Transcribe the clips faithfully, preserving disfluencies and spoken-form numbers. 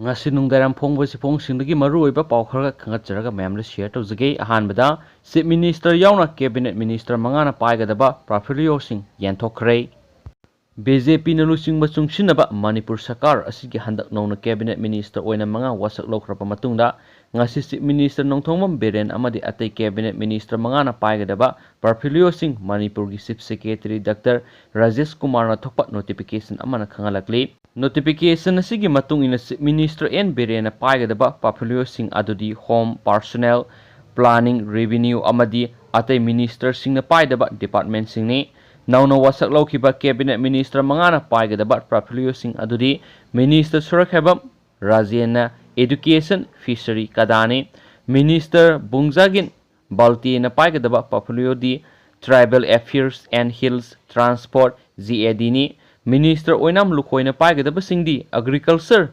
ꯉꯁꯤ ꯅꯨꯡꯗꯥꯡꯋꯥꯏꯔꯝ ꯐꯣꯡꯕ ꯆꯦꯐꯣꯡꯁꯤꯡꯗꯒꯤ ꯃꯔꯨꯑꯣꯏꯕ ꯄꯥꯎ ꯈꯔ ꯈꯪꯒꯠꯆꯔꯒ ꯃꯌꯥꯝꯗ ꯁꯤꯌꯔ ꯇꯧꯖꯒꯦ꯫ ꯑꯍꯥꯟꯕꯗ, ꯆꯤꯐ ꯃꯤꯅꯤꯁꯇꯔ ꯌꯥꯎꯅ ꯀꯦꯕꯤꯅꯦꯠ ꯃꯤꯅꯤꯁꯇꯔ ꯃꯉꯥꯅ ꯄꯥꯏꯒꯗꯕ ꯄꯣꯔꯠꯐꯣꯂꯤꯑꯣꯁꯤꯡ ꯌꯦꯟꯊꯣꯛꯈ꯭ꯔꯦ꯫ ꯕꯤ ꯖꯦ ꯄꯤꯅ ꯂꯨꯆꯤꯡꯕ ꯆꯨꯡꯁꯤꯟꯅꯕ ꯃꯅꯤꯄꯨꯔ ꯁꯔꯀꯥꯔ ꯑꯁꯤꯒꯤ ꯍꯟꯗꯛ ꯅꯧꯅ ꯀꯦꯕꯤꯅꯦꯠ ꯃꯤꯅꯤꯁꯇꯔ ꯑꯣꯏꯅ ꯃꯉꯥ ꯋꯥꯁꯛ ꯂꯧꯈ꯭ꯔꯕ ꯃꯇꯨꯡꯗ, ꯉꯁꯤ ꯆꯤꯐ ꯃꯤꯅꯤꯁꯇꯔ ꯅꯣꯡꯊꯣꯝꯕꯝ ꯕꯤꯔꯦꯟ ꯑꯃꯗꯤ ꯑꯇꯩ ꯀꯦꯕꯤꯅꯦꯠ ꯃꯤꯅꯤꯁꯇꯔ ꯃꯉꯥꯅ ꯄꯥꯏꯒꯗꯕ ꯄꯣꯔꯠꯐꯣꯂꯤꯑꯣꯁꯤꯡ ꯃꯅꯤꯄꯨꯔꯒꯤ ꯆꯤꯐ ꯁꯦꯀ꯭ꯔꯦꯇꯔꯤ ꯗꯥꯛꯇꯔ ꯔꯥꯖꯦꯁ ꯀꯨꯃꯥꯔꯅ ꯊꯣꯛꯄ ꯅꯣꯇꯤꯐꯤꯀꯦꯁꯟ ꯑꯃꯅ ꯈꯪꯍꯜꯂꯛꯂꯤ꯫ ꯅꯣꯇꯤꯐꯤꯀꯦꯁꯟ ꯑꯁꯤꯒꯤ ꯃꯇꯨꯡ ꯏꯟꯅ, ꯆꯤꯐ ꯃꯤꯅꯤꯁꯇꯔ ꯑꯦꯟ ꯕꯤꯔꯦꯟꯅ ꯄꯥꯏꯒꯗꯕ ꯄꯣꯔꯠꯐꯣꯂꯤꯑꯣꯁꯤꯡ ꯑꯗꯨꯗꯤ ꯍꯣꯝ, ꯄꯔꯁꯣꯅꯦꯜ, ꯄ꯭ꯂꯥꯅꯤꯡ, ꯔꯦꯚꯤꯅ꯭ꯌꯨ ꯑꯃꯗꯤ ꯑꯇꯩ ꯃꯤꯅꯤꯁꯇꯔꯁꯤꯡꯅ ꯄꯥꯏꯗꯕ ꯗꯤꯄꯥꯔꯠꯃꯦꯟꯁꯤꯡꯅꯤ꯫ ꯅꯧꯅ ꯋꯥꯁꯛ ꯂꯧꯈꯤꯕ ꯀꯦꯕꯤꯅꯦꯠ ꯃꯤꯅꯤꯁꯇꯔ ꯃꯉꯥꯅ ꯄꯥꯏꯒꯗꯕ ꯄꯣꯔꯠꯐꯣꯂꯤꯑꯣꯁꯤꯡ ꯑꯗꯨꯗꯤ ꯃꯤꯅꯤꯁꯇꯔ ꯁꯨꯔꯈꯥꯏꯕꯝ ꯔꯥꯖꯦꯟꯅ ꯑꯦꯗꯨꯀꯦꯁꯟ, ꯐꯤꯁꯔꯤ, ꯀꯗꯥꯅꯤ, ꯃꯤꯅꯤꯁꯇꯔ ꯕꯨꯡꯖꯥꯒꯤꯟ ꯕꯥꯜꯇꯦꯅ ꯄꯥꯏꯒꯗꯕ ꯄꯣꯔꯠꯐꯣꯂꯤꯑꯣꯗꯤ tribal affairs and hills, transport, G A ꯗꯤꯅꯤ꯫ ꯃꯤꯅꯤꯁꯇꯔ ꯑꯣꯏꯅꯥꯝ ꯂꯨꯈꯣꯏꯅ ꯄꯥꯏꯒꯗꯕꯁꯤꯡꯗꯤ agriculture,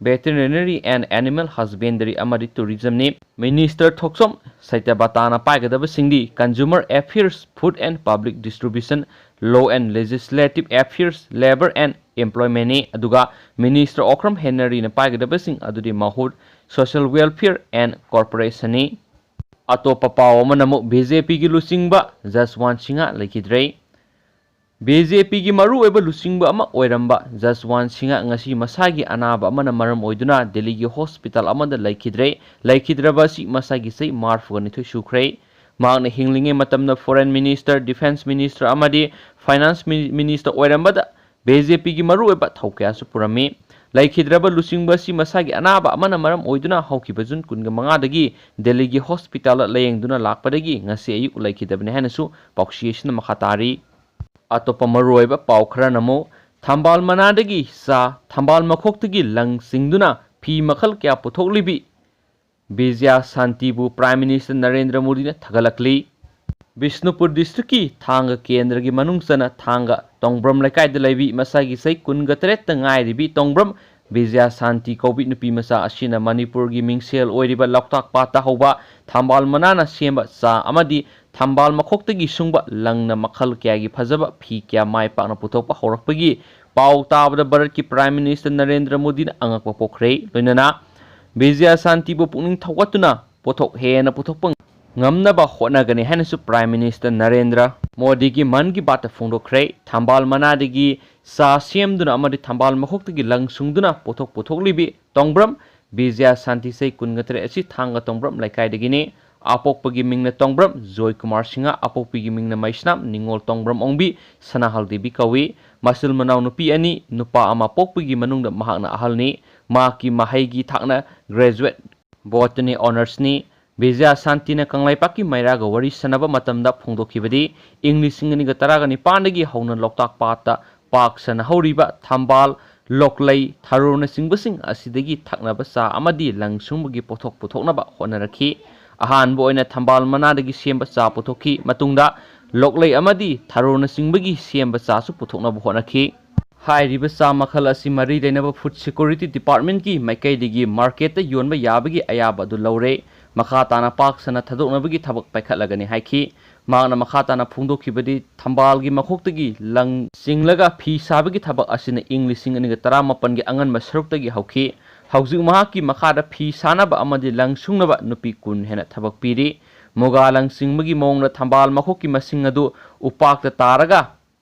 veterinary and animal husbandry ꯑꯃꯗꯤ ꯇꯨꯔꯤꯖꯝꯅꯤ꯫ ꯃꯤꯅꯤꯁꯇꯔ ꯊꯣꯛꯆꯣꯝ ꯁꯩꯇꯕꯇꯥꯅ ꯄꯥꯏꯒꯗꯕꯁꯤꯡꯗꯤ consumer affairs, food and public distribution, law and legislative affairs, labour and ꯑꯦꯝꯄ꯭ꯂꯣꯏꯃꯦꯟꯅꯤ꯫ ꯑꯗꯨꯒ ꯃꯤꯅꯤꯁꯇꯔ ꯑꯣꯀ꯭ꯔꯝ ꯍꯦꯅꯔꯤꯅ ꯄꯥꯏꯒꯗꯕꯁꯤꯡ ꯑꯗꯨꯗꯤ ꯃꯍꯨꯠ, ꯁꯣꯁꯤꯌꯦꯜ ꯋꯦꯜꯐꯤꯌꯔ ꯑꯦꯟ ꯀꯣꯔꯄꯣꯔꯦꯁꯟꯅꯤ꯫ ꯑꯇꯣꯞꯄ ꯄꯥꯎ ꯑꯃꯅ ꯑꯃꯨꯛ ꯕꯤ ꯖꯦ ꯄꯤꯒꯤ ꯂꯨꯆꯤꯡꯕ ꯖꯁꯋꯥꯟ ꯁꯤꯡꯍ ꯂꯩꯈꯤꯗ꯭ꯔꯦ꯫ ꯕꯤ ꯖꯦ ꯄꯤꯒꯤ ꯃꯔꯨꯑꯣꯏꯕ ꯂꯨꯆꯤꯡꯕ ꯑꯃ ꯑꯣꯏꯔꯝꯕ ꯖꯁꯋꯥꯟ ꯁꯤꯡꯍ ꯉꯁꯤ ꯃꯁꯥꯒꯤ ꯑꯅꯥꯕ ꯑꯃꯅ ꯃꯔꯝ ꯑꯣꯏꯗꯨꯅ ꯗꯦꯜꯂꯤꯒꯤ ꯍꯣꯁꯄꯤꯇꯥꯜ ꯑꯃꯗ ꯂꯩꯈꯤꯗ꯭ꯔꯦ꯫ ꯂꯩꯈꯤꯗ꯭ꯔꯕ ꯑꯁꯤ ꯃꯁꯥꯒꯤ ꯆꯍꯤ ꯃꯔꯤꯐꯨꯒ ꯅꯤꯊꯣꯏ ꯁꯨꯈ꯭ꯔꯦ꯫ ꯃꯍꯥꯛꯅ ꯍꯤꯡꯂꯤꯉꯩ ꯃꯇꯝꯗ ꯐꯣꯔꯦꯟ ꯃꯤꯅꯤꯁꯇꯔ, ꯗꯤꯐꯦꯟꯁ ꯃꯤꯅꯤꯁꯇꯔ ꯑꯃꯗꯤ ꯐꯥꯏꯅꯥꯟꯁ ꯃꯤ-, ꯃꯤꯅꯤꯁꯇꯔ ꯑꯣꯏꯔꯝꯕꯗ ꯕꯤ ꯖꯦ ꯄꯤꯒꯤ ꯃꯔꯨꯑꯣꯏꯕ ꯊꯧ ꯀꯌꯥꯁꯨ ꯄꯨꯔꯝꯃꯤ꯫ ꯂꯩꯈꯤꯗ꯭ꯔꯕ ꯂꯨꯆꯤꯡꯕ ꯑꯁꯤ ꯃꯁꯥꯒꯤ ꯑꯅꯥꯕ ꯑꯃꯅ ꯃꯔꯝ ꯑꯣꯏꯗꯨꯅ ꯍꯧꯈꯤꯕ ꯖꯨꯟ ꯀꯨꯟꯒ ꯃꯉꯥꯗꯒꯤ ꯗꯦꯜꯂꯤꯒꯤ ꯍꯣꯁꯄꯤꯇꯥꯜꯗ ꯂꯥꯌꯦꯡꯗꯨꯅ ꯂꯥꯛꯄꯗꯒꯤ ꯉꯁꯤ ꯑꯌꯨꯛ ꯂꯩꯈꯤꯗꯕꯅꯤ ꯍꯥꯏꯅꯁꯨ ꯄꯥꯎꯆꯦ ꯑꯁꯤꯅ ꯃꯈꯥ ꯇꯥꯔꯤ꯫ ꯑꯇꯣꯞꯄ ꯃꯔꯨꯑꯣꯏꯕ ꯄꯥꯎ ꯈꯔꯅ ꯑꯃꯨꯛ ꯊꯝꯕꯥꯜ ꯃꯅꯥꯗꯒꯤ ꯆꯥ, ꯊꯝꯕꯥꯜ ꯃꯈꯣꯛꯇꯒꯤ ꯂꯪ ꯆꯤꯡꯗꯨꯅ ꯐꯤ ꯃꯈꯜ ꯀꯌꯥ ꯄꯨꯊꯣꯛꯂꯤꯕꯤ ꯕꯤꯖꯌ ꯁꯥꯟꯇꯤꯕꯨ ꯄ꯭ꯔꯥꯏꯝ ꯃꯤꯅꯤꯁꯇꯔ ꯅꯔꯦꯟꯗ꯭ꯔ ꯃꯣꯗꯤꯅ ꯊꯥꯒꯠꯂꯛꯂꯤ꯫ ꯕꯤꯁꯅꯨꯄꯨꯔ ꯗꯤꯁꯇ꯭ꯔꯤꯛꯀꯤ ꯊꯥꯡꯒ ꯀꯦꯟꯗ꯭ꯔꯒꯤ ꯃꯅꯨꯡ ꯆꯟꯅ ꯊꯥꯡꯒ ꯇꯣꯡꯕ꯭ꯔꯝ ꯂꯩꯀꯥꯏꯗ ꯂꯩꯕꯤ ꯃꯁꯥꯒꯤ ꯆꯍꯤ ꯀꯨꯟꯒ ꯇꯔꯦꯠꯇ ꯉꯥꯏꯔꯤꯕꯤ ꯇꯣꯡꯕ꯭ꯔꯝ ꯕꯤꯖꯌ ꯁꯥꯟꯇꯤ ꯀꯧꯕꯤ ꯅꯨꯄꯤ ꯃꯆꯥ ꯑꯁꯤꯅ ꯃꯅꯤꯄꯨꯔꯒꯤ ꯃꯤꯡꯁꯦꯜ ꯑꯣꯏꯔꯤꯕ ꯂꯣꯛꯇꯥꯛ ꯄꯥꯠꯇ ꯍꯧꯕ ꯊꯝꯕꯥꯜ ꯃꯅꯥꯅ ꯁꯦꯝꯕ ꯆꯥ ꯑꯃꯗꯤ ꯊꯝꯕꯥꯜ ꯃꯈꯣꯛꯇꯒꯤ ꯁꯨꯡꯕ ꯂꯪꯅ ꯃꯈꯜ ꯀꯌꯥꯒꯤ ꯐꯖꯕ ꯐꯤ ꯀꯌꯥ ꯃꯥꯏ ꯄꯥꯛꯅ ꯄꯨꯊꯣꯛꯄ ꯍꯧꯔꯛꯄꯒꯤ ꯄꯥꯎ ꯇꯥꯕꯗ ꯚꯥꯔꯠꯀꯤ Prime Minister ꯅꯔꯦꯟꯗ꯭ꯔ ꯃꯣꯗꯤꯅ ꯑꯉꯛꯄ ꯄꯣꯛꯈ꯭ꯔꯦ꯫ ꯂꯣꯏꯅꯅ ꯕꯤꯖꯌ ꯁꯥꯟꯇꯤꯕꯨ ꯄꯨꯛꯅꯤꯡ ꯊꯧꯒꯠꯇꯨꯅ ꯄꯣꯠꯊꯣꯛ ꯍꯦꯟꯅ ꯄꯨꯊꯣꯛꯄ ꯉꯝꯅꯕ ꯍꯣꯠꯅꯒꯅꯤ ꯍꯥꯏꯅꯁꯨ Prime Minister ꯅꯔꯦꯟꯗ꯭ꯔ ꯃꯣꯗꯤꯒꯤ ꯃꯟ ꯀꯤ ꯕꯥꯠꯇ ꯐꯣꯡꯗꯣꯛꯈ꯭ꯔꯦ꯫ ꯊꯝꯕꯥꯜ ꯃꯅꯥꯗꯒꯤ ꯆꯥ ꯁꯦꯝꯗꯨꯅ ꯑꯃꯗꯤ ꯊꯝꯕꯥꯜ ꯃꯈꯣꯛꯇꯒꯤ ꯂꯪ ꯁꯨꯡꯗꯨꯅ ꯄꯣꯠꯊꯣꯛ ꯄꯨꯊꯣꯛꯂꯤꯕꯤ ꯇꯣꯡꯕ꯭ꯔꯝ ꯕꯤꯖꯌ ꯁꯥꯟꯇꯤ ꯆꯍꯤ ꯀꯨꯟꯒ ꯇꯔꯦꯠ ꯑꯁꯤ ꯊꯥꯡꯒ ꯇꯣꯡꯕ꯭ꯔꯝ ꯂꯩꯀꯥꯏꯗꯒꯤꯅꯤ꯫ ꯑꯄꯣꯛꯄꯒꯤ ꯃꯤꯡꯅ ꯇꯣꯡꯕ꯭ꯔꯝ ꯖꯣꯏ ꯀꯨꯃꯥꯔ ꯁꯤꯡꯍ, ꯑꯄꯣꯛꯄꯤꯒꯤ ꯃꯤꯡꯅ ꯃꯩꯁꯅꯥꯝ ꯅꯤꯉꯣꯜ ꯇꯣꯡꯕ꯭ꯔꯝ ꯑꯣꯡꯕꯤ ꯁꯅꯥꯍꯜ ꯗꯦꯕꯤ ꯀꯧꯏ꯫ ꯃꯆꯤꯜ ꯃꯅꯥꯎ ꯅꯨꯄꯤ ꯑꯅꯤ, ꯅꯨꯄꯥ ꯑꯃ ꯄꯣꯛꯄꯒꯤ ꯃꯅꯨꯡꯗ ꯃꯍꯥꯛꯅ ꯑꯍꯜꯅꯤ꯫ ꯃꯍꯥꯛꯀꯤ ꯃꯍꯩꯒꯤ ꯊꯥꯛꯅ graduate Botany Honoursꯅꯤ꯫ ꯕꯤꯖꯌ ꯁꯥꯟꯇꯤꯅ ꯀꯪꯂꯩꯄꯥꯛꯀꯤ ꯃꯩꯔꯥꯒ ꯋꯥꯔꯤ ꯁꯥꯟꯅꯕ ꯃꯇꯝꯗ ꯐꯣꯡꯗꯣꯛꯈꯤꯕꯗꯤ, ꯏꯪ ꯂꯤꯁꯤꯡ ꯑꯅꯤꯒ ꯇꯔꯥꯒ ꯅꯤꯄꯥꯟꯗꯒꯤ ꯍꯧꯅ ꯂꯣꯛꯇꯥꯛ ꯄꯥꯠꯇ ꯄꯥꯛ ꯁꯟꯅ ꯍꯧꯔꯤꯕ ꯊꯝꯕꯥꯜ, ꯂꯣꯛꯂꯩ, ꯊꯔꯣꯅꯆꯤꯡꯕꯁꯤꯡ ꯑꯁꯤꯗꯒꯤ ꯊꯛꯅꯕ ꯆꯥ ꯑꯃꯗꯤ ꯂꯪ ꯁꯨꯡꯕꯒꯤ ꯄꯣꯠꯊꯣꯛ ꯄꯨꯊꯣꯛꯅꯕ ꯍꯣꯠꯅꯔꯛꯈꯤ꯫ ꯑꯍꯥꯟꯕ ꯑꯣꯏꯅ ꯊꯝꯕꯥꯜ ꯃꯅꯥꯗꯒꯤ ꯁꯦꯝꯕ ꯆꯥ ꯄꯨꯊꯣꯛꯈꯤ꯫ ꯃꯇꯨꯡꯗ ꯂꯣꯛꯂꯩ ꯑꯃꯗꯤ ꯊꯔꯣꯅꯆꯤꯡꯕꯒꯤ ꯁꯦꯝꯕ ꯆꯥꯁꯨ ꯄꯨꯊꯣꯛꯅꯕ ꯍꯣꯠꯅꯈꯤ꯫ ꯍꯥꯏꯔꯤꯕ ꯆꯥ ꯃꯈꯜ ꯑꯁꯤ ꯃꯔꯤ ꯂꯩꯅꯕ Food Security Departmentꯀꯤ ꯃꯥꯏꯀꯩꯗꯒꯤ marketꯇ ꯌꯣꯟꯕ ꯌꯥꯕꯒꯤ ꯑꯌꯥꯕ ꯑꯗꯨ ꯂꯧꯔꯦ꯫ ꯃꯈꯥ ꯇꯥꯅ ꯄꯥꯛ ꯁꯟꯅ ꯊꯥꯗꯣꯛꯅꯕꯒꯤ ꯊꯕꯛ ꯄꯥꯏꯈꯠꯂꯒꯅꯤ ꯍꯥꯏꯈꯤ꯫ ꯃꯍꯥꯛꯅ ꯃꯈꯥ ꯇꯥꯅ ꯐꯣꯡꯗꯣꯛꯈꯤꯕꯗꯤ, ꯊꯝꯕꯥꯜꯒꯤ ꯃꯈꯣꯛꯇꯒꯤ ꯂꯪ ꯆꯤꯡꯂꯒ ꯐꯤ ꯁꯥꯕꯒꯤ ꯊꯕꯛ ꯑꯁꯤꯅ ꯏꯪ ꯂꯤꯁꯤꯡ ꯑꯅꯤꯒ ꯇꯔꯥꯃꯥꯄꯟꯒꯤ ꯑꯉꯟꯕ ꯁꯔꯨꯛꯇꯒꯤ ꯍꯧꯈꯤ꯫ ꯍꯧꯖꯤꯛ ꯃꯍꯥꯛꯀꯤ ꯃꯈꯥꯗ ꯐꯤ ꯁꯥꯅꯕ ꯑꯃꯗꯤ ꯂꯪ ꯁꯨꯡꯅꯕ ꯅꯨꯄꯤ ꯀꯨꯟ ꯍꯦꯟꯅ ꯊꯕꯛ ꯄꯤꯔꯤ꯫ ꯃꯨꯒꯥ ꯂꯪ ꯆꯤꯡꯕꯒꯤ ꯃꯑꯣꯡꯗ ꯊꯝꯕꯥꯜ ꯃꯈꯣꯛꯀꯤ ꯃꯁꯤꯡ ꯑꯗꯨ ꯎꯄꯥꯛꯇ ꯇꯥꯔꯒ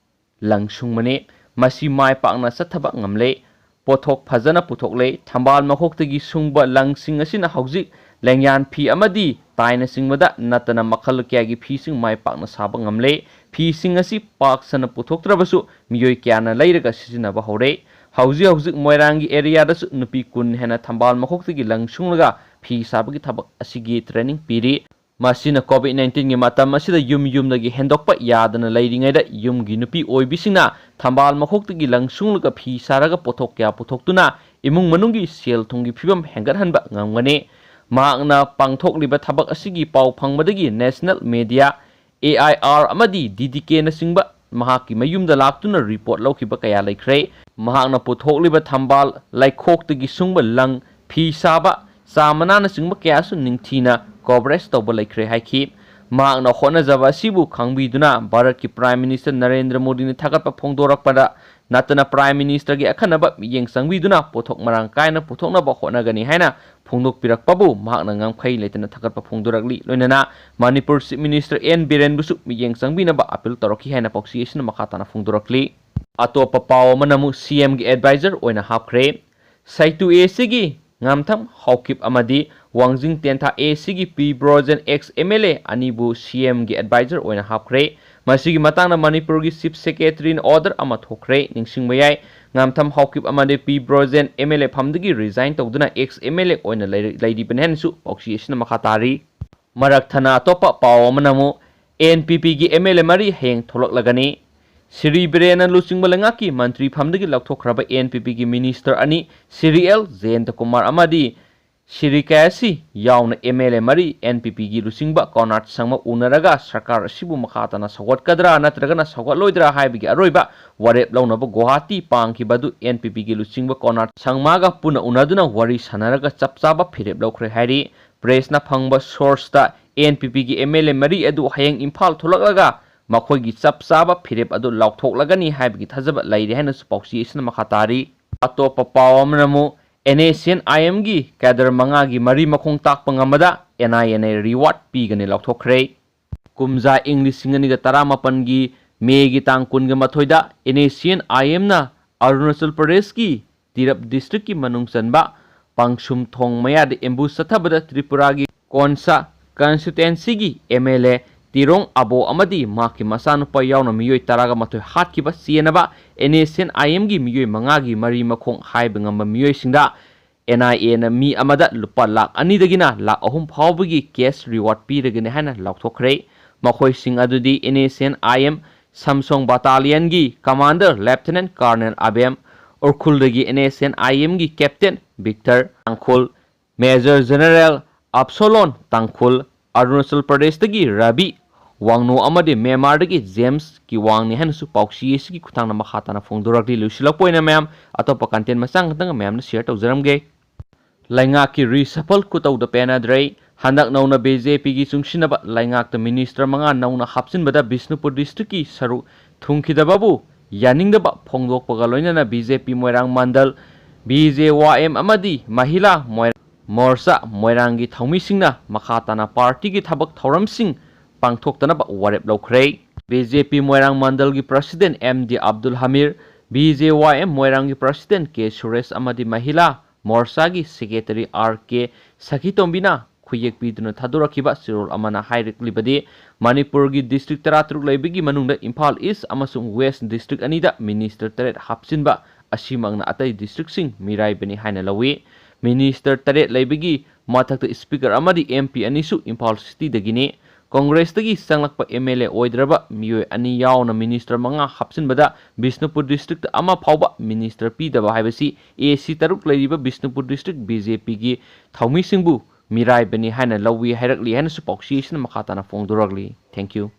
ꯂꯪ ꯁꯨꯡꯕꯅꯤ꯫ ꯃꯁꯤ ꯃꯥꯏ ꯄꯥꯛꯅ ꯆꯠꯊꯕ ꯉꯝꯂꯦ꯫ ꯄꯣꯠꯊꯣꯛ ꯐꯖꯅ ꯄꯨꯊꯣꯛꯂꯦ꯫ ꯊꯝꯕꯥꯜ ꯃꯈꯣꯛꯇꯒꯤ ꯁꯨꯡꯕ ꯂꯪꯁꯤꯡ ꯑꯁꯤꯅ ꯍꯧꯖꯤꯛ ꯂꯦꯡꯌꯥꯟ ꯐꯤ ꯑꯃꯗꯤ ꯇꯥꯏꯅꯆꯤꯡꯕꯗ ꯅꯠꯇꯅ ꯃꯈꯜ ꯀꯌꯥꯒꯤ ꯐꯤꯁꯤꯡ ꯃꯥꯏ ꯄꯥꯛꯅ ꯁꯥꯕ ꯉꯝꯂꯦ꯫ ꯐꯤꯁꯤꯡ ꯑꯁꯤ ꯄꯥꯛ ꯁꯟꯅ ꯄꯨꯊꯣꯛꯇ꯭ꯔꯕꯁꯨ ꯃꯤꯑꯣꯏ ꯀꯌꯥꯅ ꯂꯩꯔꯒ ꯁꯤꯖꯤꯟꯅꯕ ꯍꯧꯔꯦ꯫ ꯍꯧꯖꯤꯛ ꯍꯧꯖꯤꯛ ꯃꯣꯏꯔꯥꯡꯒꯤ areaꯗꯁꯨ ꯅꯨꯄꯤ ꯀꯨꯟ ꯍꯦꯟꯅ ꯊꯝꯕꯥꯜ ꯃꯈꯣꯛꯇꯒꯤ ꯂꯪ ꯁꯨꯡꯂꯒ ꯐꯤ ꯁꯥꯕꯒꯤ ꯊꯕꯛ ꯑꯁꯤꯒꯤ training ꯄꯤꯔꯤ꯫ ꯃꯁꯤꯅ COVID nineteenꯒꯤ ꯃꯇꯝ ꯑꯁꯤꯗ ꯌꯨꯝ ꯌꯨꯝꯗꯒꯤ ꯍꯦꯟꯗꯣꯛꯄ ꯌꯥꯗꯅ ꯂꯩꯔꯤꯉꯩꯗ ꯌꯨꯝꯒꯤ ꯅꯨꯄꯤ ꯑꯣꯏꯕꯤꯁꯤꯡꯅ ꯊꯝꯕꯥꯜ ꯃꯈꯣꯛꯇꯒꯤ ꯂꯪ ꯁꯨꯡꯂꯒ ꯐꯤ ꯁꯥꯔꯒ ꯄꯣꯠꯊꯣꯛ ꯀꯌꯥ ꯄꯨꯊꯣꯛꯇꯨꯅ ꯏꯃꯨꯡ ꯃꯅꯨꯡꯒꯤ ꯁꯦꯜ ꯊꯨꯝꯒꯤ ꯐꯤꯕꯝ ꯍꯦꯟꯒꯠꯍꯟꯕ ꯉꯝꯒꯅꯤ꯫ ꯃꯍꯥꯛꯅ ꯄꯥꯡꯊꯣꯛꯂꯤꯕ ꯊꯕꯛ ꯑꯁꯤꯒꯤ ꯄꯥꯎ ꯐꯪꯕꯗꯒꯤ National Media, AIR ꯑꯃꯗꯤ DDKꯅꯆꯤꯡꯕ ꯃꯍꯥꯛꯀꯤ ꯃꯌꯨꯝꯗ ꯂꯥꯛꯇꯨꯅ report ꯂꯧꯈꯤꯕ ꯀꯌꯥ ꯂꯩꯈ꯭ꯔꯦ꯫ ꯃꯍꯥꯛꯅ ꯄꯨꯊꯣꯛꯂꯤꯕ ꯊꯝꯕꯥꯜ ꯂꯩꯈꯣꯛꯇꯒꯤ ꯁꯨꯡꯕ ꯂꯪ, ꯐꯤ ꯁꯥꯕ, ꯆꯥ ꯃꯅꯥꯅꯆꯤꯡꯕ ꯀꯌꯥꯁꯨ ꯅꯤꯡꯊꯤꯅ coverage ꯇꯧꯕ ꯂꯩꯈ꯭ꯔꯦ ꯍꯥꯏꯈꯤ꯫ ꯃꯍꯥꯛꯅ ꯍꯣꯠꯅꯖꯕ ꯑꯁꯤꯕꯨ ꯈꯪꯕꯤꯗꯨꯅ ꯚꯥꯔꯠꯀꯤ Prime Minister ꯅꯔꯦꯟꯗ꯭ꯔ ꯃꯣꯗꯤꯅ ꯊꯥꯒꯠꯄ ꯐꯣꯡꯗꯣꯔꯛꯄꯗ ꯅꯠꯇꯅ Prime Ministerꯒꯤ ꯑꯈꯟꯅꯕ ꯃꯤꯠꯌꯦꯡ ꯆꯪꯕꯤꯗꯨꯅ ꯄꯣꯠꯊꯣꯛ ꯃꯔꯥꯡ ꯀꯥꯏꯅ ꯄꯨꯊꯣꯛꯅꯕ ꯍꯣꯠꯅꯒꯅꯤ ꯍꯥꯏꯅ ꯐꯣꯡꯗꯣꯛꯄꯤꯔꯛꯄꯕꯨ ꯃꯍꯥꯛꯅ ꯉꯝꯈꯩ ꯂꯩꯇꯅ ꯊꯥꯒꯠꯄ ꯐꯣꯡꯗꯣꯔꯛꯂꯤ꯫ ꯂꯣꯏꯅꯅ ꯃꯅꯤꯄꯨꯔ Chief Minister N ꯕꯤꯔꯦꯟꯕꯨꯁꯨ ꯃꯤꯠꯌꯦꯡ ꯆꯪꯕꯤꯅꯕ appeal ꯇꯧꯔꯛꯈꯤ ꯍꯥꯏꯅ ꯄꯥꯎꯆꯦ ꯑꯁꯤꯅ ꯃꯈꯥ ꯇꯥꯅ ꯐꯣꯡꯗꯣꯔꯛꯂꯤ꯫ ꯑꯇꯣꯞꯄ ꯄꯥꯎ ꯑꯃꯅ ꯑꯃꯨꯛ CMꯒꯤ advisor ꯑꯣꯏꯅ ꯍꯥꯞꯈ꯭ꯔꯦ꯫ ꯁꯩꯇꯨ ACꯒꯤ ꯉꯥꯝꯊꯝ ꯍꯥꯎꯀꯤꯞ ꯑꯃꯗꯤ ꯋꯥꯡꯖꯤꯡ ꯇꯦꯟꯊꯥ ACꯒꯤ ꯄꯤ ꯕ꯭ꯔꯣꯖꯦꯟ ex MLA ꯑꯅꯤꯕꯨ CMꯒꯤ advisor ꯑꯣꯏꯅ ꯍꯥꯞꯈ꯭ꯔꯦ꯫ ꯃꯁꯤꯒꯤ ꯃꯇꯥꯡꯗ ꯃꯅꯤꯄꯨꯔꯒꯤ Chief Secretaryꯅ order ꯑꯃ ꯊꯣꯛꯈ꯭ꯔꯦ꯫ ꯅꯤꯡꯁꯤꯡꯕ ꯌꯥꯏ, ꯉꯥꯝꯊꯝ ꯍꯥꯎꯀꯤꯞ ꯑꯃꯗꯤ ꯄꯤ ꯕ꯭ꯔꯣꯖꯦꯟ MLA ꯐꯝꯗꯒꯤ resign ꯇꯧꯗꯨꯅ ex MLA ꯑꯣꯏꯅ ꯂꯩꯔ-, ꯂꯩꯔꯤꯕꯅꯤ ꯍꯥꯏꯅꯁꯨ ꯄꯥꯎꯆꯦ ꯑꯁꯤꯅ ꯃꯈꯥ ꯇꯥꯔꯤ꯫ ꯃꯔꯛ ꯊꯠꯅ ꯑꯇꯣꯞꯄ ꯄꯥꯎ ꯑꯃꯅ ꯑꯃꯨꯛ NPPꯒꯤ MLA ꯃꯔꯤ ꯍꯌꯦꯡ ꯊꯣꯛꯂꯛꯂꯒꯅꯤ꯫ ꯁ꯭ꯔꯤ ꯕꯤꯔꯦꯟꯅ ꯂꯨꯆꯤꯡꯕ ꯂꯩꯉꯥꯛꯀꯤ ꯃꯟꯇ꯭ꯔꯤ ꯐꯝꯗꯒꯤ ꯂꯧꯊꯣꯛꯈ꯭ꯔꯕ NPPꯒꯤ minister ꯑꯅꯤ ꯁ꯭ꯔꯤ ꯑꯦꯜ ꯖꯌꯟꯇꯀꯨꯃꯥꯔ ꯑꯃꯗꯤ ꯁ꯭ꯔꯤ ꯀꯦ ꯑꯦꯁ ꯁꯤ ꯌꯥꯎꯅ MLA ꯃꯔꯤ NPPꯒꯤ ꯂꯨꯆꯤꯡꯕ ꯀꯣꯅꯥꯔꯗ ꯁꯪꯃ ꯎꯅꯔꯒ ꯁꯔꯀꯥꯔ ꯑꯁꯤꯕꯨ ꯃꯈꯥ ꯇꯥꯅ ꯁꯧꯒꯠꯀꯗ꯭ꯔꯥ ꯅꯠꯇ꯭ꯔꯒꯅ ꯁꯧꯒꯠꯂꯣꯏꯗ꯭ꯔꯥ ꯍꯥꯏꯕꯒꯤ ꯑꯔꯣꯏꯕ ꯋꯥꯔꯦꯞ ꯂꯧꯅꯕ ꯒꯨꯋꯥꯍꯥꯇꯤ ꯄꯥꯡꯈꯤꯕ ꯑꯗꯨ NPPꯒꯤ ꯂꯨꯆꯤꯡꯕ ꯀꯣꯅꯥꯔꯗ ꯁꯪꯃꯒ ꯄꯨꯟꯅ ꯎꯅꯗꯨꯅ ꯋꯥꯔꯤ ꯁꯥꯟꯅꯔꯒ ꯆꯞ ꯆꯥꯕ ꯐꯤꯔꯦꯞ ꯂꯧꯈ꯭ꯔꯦ ꯍꯥꯏꯔꯤ꯫ Pressꯅ ꯐꯪꯕ sourceꯇ NPPꯒꯤ MLA ꯃꯔꯤ ꯑꯗꯨ ꯍꯌꯦꯡ ꯏꯝꯐꯥꯜ ꯊꯣꯛꯂꯛꯂꯒ ꯃꯈꯣꯏꯒꯤ ꯆꯞ ꯆꯥꯕ ꯐꯤꯔꯦꯞ ꯑꯗꯨ ꯂꯥꯎꯊꯣꯛꯂꯒꯅꯤ ꯍꯥꯏꯕꯒꯤ ꯊꯥꯖꯕ ꯂꯩꯔꯦ ꯍꯥꯏꯅꯁꯨ ꯄꯥꯎꯆꯦ ꯑꯁꯤꯅ ꯃꯈꯥ ꯇꯥꯔꯤ꯫ ꯑꯇꯣꯞꯄ ꯄꯥꯎ ꯑꯃꯅ ꯑꯃꯨꯛ NSCN-IMꯒꯤ cadre ꯃꯉꯥꯒꯤ ꯃꯔꯤ ꯃꯈꯣꯡ ꯇꯥꯛꯄ ꯉꯝꯕꯗ NIAꯅ reward ꯄꯤꯒꯅꯤ ꯂꯥꯎꯊꯣꯛꯈ꯭ꯔꯦ꯫ ꯀꯨꯝꯖꯥ ꯏꯪ ꯂꯤꯁꯤꯡ ꯑꯅꯤꯒ ꯇꯔꯥꯃꯥꯄꯟꯒꯤ ꯃꯦꯒꯤ ꯇꯥꯡ ꯀꯨꯟꯒ ꯃꯥꯊꯣꯏꯗ NSCN-IMꯅ ꯑꯔꯨꯅꯥꯆꯜ ꯄ꯭ꯔꯗꯦꯁꯀꯤ ꯇꯤꯔꯞ districtꯀꯤ ꯃꯅꯨꯡ ꯆꯟꯕ ꯄꯥꯡꯁꯨꯝ ꯊꯣꯡ ꯃꯌꯥꯗ ambush ꯆꯠꯊꯕꯗ ꯇ꯭ꯔꯤꯄꯨꯔꯥꯒꯤ ꯀꯣꯟꯁꯥ constituencyꯒꯤ MLA ꯇꯤꯔꯣꯡ ꯑꯕꯣ ꯑꯃꯗꯤ ꯃꯍꯥꯛꯀꯤ ꯃꯆꯥꯅꯨꯄꯥ ꯌꯥꯎꯅ ꯃꯤꯑꯣꯏ ꯇꯔꯥꯒ ꯃꯥꯊꯣꯏ ꯍꯥꯠꯈꯤꯕ ꯆꯦꯟꯅꯕ NSCN-IMꯒꯤ ꯃꯤꯑꯣꯏ ꯃꯉꯥꯒꯤ ꯃꯔꯤ ꯃꯈꯣꯡ ꯍꯥꯏꯕ ꯉꯝꯕ ꯃꯤꯑꯣꯏꯁꯤꯡꯗ NIAꯅ ꯃꯤ ꯑꯃꯗ ꯂꯨꯄꯥ ꯂꯥꯈ ꯑꯅꯤꯗꯒꯤꯅ ꯂꯥꯈ ꯑꯍꯨꯝ ꯐꯥꯎꯕꯒꯤ cash reward ꯄꯤꯔꯒꯅꯤ ꯍꯥꯏꯅ ꯂꯥꯎꯊꯣꯛꯈ꯭ꯔꯦ꯫ ꯃꯈꯣꯏꯁꯤꯡ ꯑꯗꯨꯗꯤ NSCN-IM ꯁꯝꯁꯣꯡ battalionꯒꯤ commander Lieutenant Colonel ꯑꯕꯦꯝ, ꯎꯈ꯭ꯔꯨꯜꯗꯒꯤ NSCN-IMꯒꯤ captain Victor Tangkhul, Major General Absalom Tangkhul, Arunachal ꯄ꯭ꯔꯗꯦꯁꯇꯒꯤ ꯔꯕꯤ ꯋꯥꯡꯅꯣ ꯑꯃꯗꯤ ꯃ꯭ꯌꯥꯟꯃꯥꯔꯗꯒꯤ ꯖꯦꯝꯁ ꯀꯤꯋꯥꯡꯅꯤ ꯍꯥꯏꯅꯁꯨ ꯄꯥꯎꯆꯦ ꯑꯁꯤꯒꯤ ꯈꯨꯠꯊꯥꯡꯗ ꯃꯈꯥ ꯇꯥꯅ ꯐꯣꯡꯗꯣꯔꯛꯂꯤ꯫ ꯂꯣꯏꯁꯤꯜꯂꯛꯄ ꯑꯣꯏꯅ ꯃꯌꯥꯝ ꯑꯇꯣꯞꯄ content ꯃꯆꯥ ꯈꯛꯇꯪ ꯃꯌꯥꯝꯅ share ꯇꯧꯖꯔꯝꯒꯦ꯫ ꯂꯩꯉꯥꯛꯀꯤ reshuffle ꯈꯨꯇꯧꯗ ꯄꯦꯟꯅꯗ꯭ꯔꯦ꯫ ꯍꯟꯗꯛ ꯅꯧꯅ BJPꯒꯤ ꯆꯨꯡꯁꯤꯟꯅꯕ ꯂꯩꯉꯥꯛꯇ minister ꯃꯉꯥ ꯅꯧꯅ ꯍꯥꯞꯆꯤꯟꯕꯗ ꯕꯤꯁꯅꯨꯄꯨꯔ districtꯀꯤ ꯁꯔꯨꯛ ꯊꯨꯡꯈꯤꯗꯕꯕꯨ ꯌꯥꯅꯤꯡꯗꯕ ꯐꯣꯡꯗꯣꯛꯄꯒ ꯂꯣꯏꯅꯅ ꯕꯤ ꯖꯦ ꯄꯤ ꯃꯣꯏꯔꯥꯡ ꯃꯟꯗꯜ, ꯕꯤ ꯖꯦ ꯋꯥꯏ ꯑꯦꯝ ꯑꯃꯗꯤ ꯃꯍꯤꯂꯥ ꯃꯣꯏ-, ꯃꯣꯔꯆꯥ ꯃꯣꯏꯔꯥꯡꯒꯤ ꯊꯧꯃꯤꯁꯤꯡꯅ ꯃꯈꯥ ꯇꯥꯅ ꯄꯥꯔꯇꯤꯒꯤ ꯊꯕꯛ ꯊꯧꯔꯝꯁꯤꯡ ꯄꯥꯡꯊꯣꯛꯇꯅꯕ ꯋꯥꯔꯦꯞ ꯂꯧꯈ꯭ꯔꯦ꯫ ꯕꯤ ꯖꯦ ꯄꯤ ꯃꯣꯏꯔꯥꯡ ꯃꯟꯗꯜꯒꯤ president M D Abdul Hamir, B J Y M ꯃꯣꯏꯔꯥꯡꯒꯤ ꯄ꯭ꯔꯁꯤꯗꯦꯟ ꯀꯦ ꯁꯨꯔꯦꯁ ꯑꯃꯗꯤ ꯃꯍꯤꯂꯥ ꯃꯣꯔꯆꯥꯒꯤ ꯁꯦꯀ꯭ꯔꯦꯇꯔꯤ ꯑꯥꯔ ꯀꯦ ꯁꯈꯤꯇꯣꯝꯕꯤꯅ ꯈꯨꯌꯦꯛ ꯄꯤꯗꯨꯅ ꯊꯥꯗꯣꯔꯛꯈꯤꯕ ꯆꯦꯔꯣꯜ ꯑꯃꯅ ꯍꯥꯏꯔꯛꯂꯤꯕꯗꯤ, ꯃꯅꯤꯄꯨꯔꯒꯤ ꯗꯤꯁꯇ꯭ꯔꯤꯛ ꯇꯔꯥꯇꯔꯨꯛ ꯂꯩꯕꯒꯤ ꯃꯅꯨꯡꯗ ꯏꯝꯐꯥꯜ ꯏꯁ ꯑꯃꯁꯨꯡ ꯋꯦꯁ ꯗꯤꯁꯇ꯭ꯔꯤꯛ ꯑꯅꯤꯗ ꯃꯤꯅꯤꯁꯇꯔ ꯇꯔꯦꯠ ꯍꯥꯞꯆꯤꯟꯕ ꯑꯁꯤꯃꯛꯅ ꯑꯇꯩ ꯗꯤꯁꯇ꯭ꯔꯤꯛꯁꯤꯡ ꯃꯤꯔꯥꯏꯕꯅꯤ ꯍꯥꯏꯅ ꯂꯧꯏ꯫ ꯃꯤꯅꯤꯁꯇꯔ ꯇꯔꯦꯠ ꯂꯩꯕꯒꯤ ꯃꯊꯛꯇ ꯁ꯭ꯄꯤꯀꯔ ꯑꯃꯗꯤ ꯑꯦꯝ ꯄꯤ ꯑꯅꯤꯁꯨ ꯏꯝꯐꯥꯜ ꯁꯤꯇꯤꯗꯒꯤꯅꯤ꯫ ꯀꯣꯡꯒ꯭ꯔꯦꯁꯇꯒꯤ ꯆꯪꯂꯛꯄ ꯑꯦꯝ ꯑꯦꯜ ꯑꯦ ꯑꯣꯏꯗ꯭ꯔꯕ ꯃꯤꯑꯣꯏ ꯑꯅꯤ ꯌꯥꯎꯅ ꯃꯤꯅꯤꯁꯇꯔ ꯃꯉꯥ ꯍꯥꯞꯆꯤꯟꯕꯗ ꯕꯤꯁꯅꯨꯄꯨꯔ ꯗꯤꯁꯇ꯭ꯔꯤꯛꯇ ꯑꯃ ꯐꯥꯎꯕ ꯃꯤꯅꯤꯁꯇꯔ ꯄꯤꯗꯕ ꯍꯥꯏꯕꯁꯤ ꯑꯦ ꯁꯤ ꯇꯔꯨꯛ ꯂꯩꯔꯤꯕ ꯕꯤꯁꯅꯨꯄꯨꯔ ꯗꯤꯁꯇ꯭ꯔꯤꯛ ꯕꯤ ꯖꯦ ꯄꯤꯒꯤ ꯊꯧꯃꯤꯁꯤꯡꯕꯨ ꯃꯤꯔꯥꯏꯕꯅꯤ ꯍꯥꯏꯅ ꯂꯧꯏ ꯍꯥꯏꯔꯛꯂꯤ ꯍꯥꯏꯅꯁꯨ ꯄꯥꯎꯆꯦ ꯑꯁꯤꯅ ꯃꯈꯥ ꯇꯥꯅ ꯐꯣꯡꯗꯣꯔꯛꯂꯤ꯫ Thank you꯫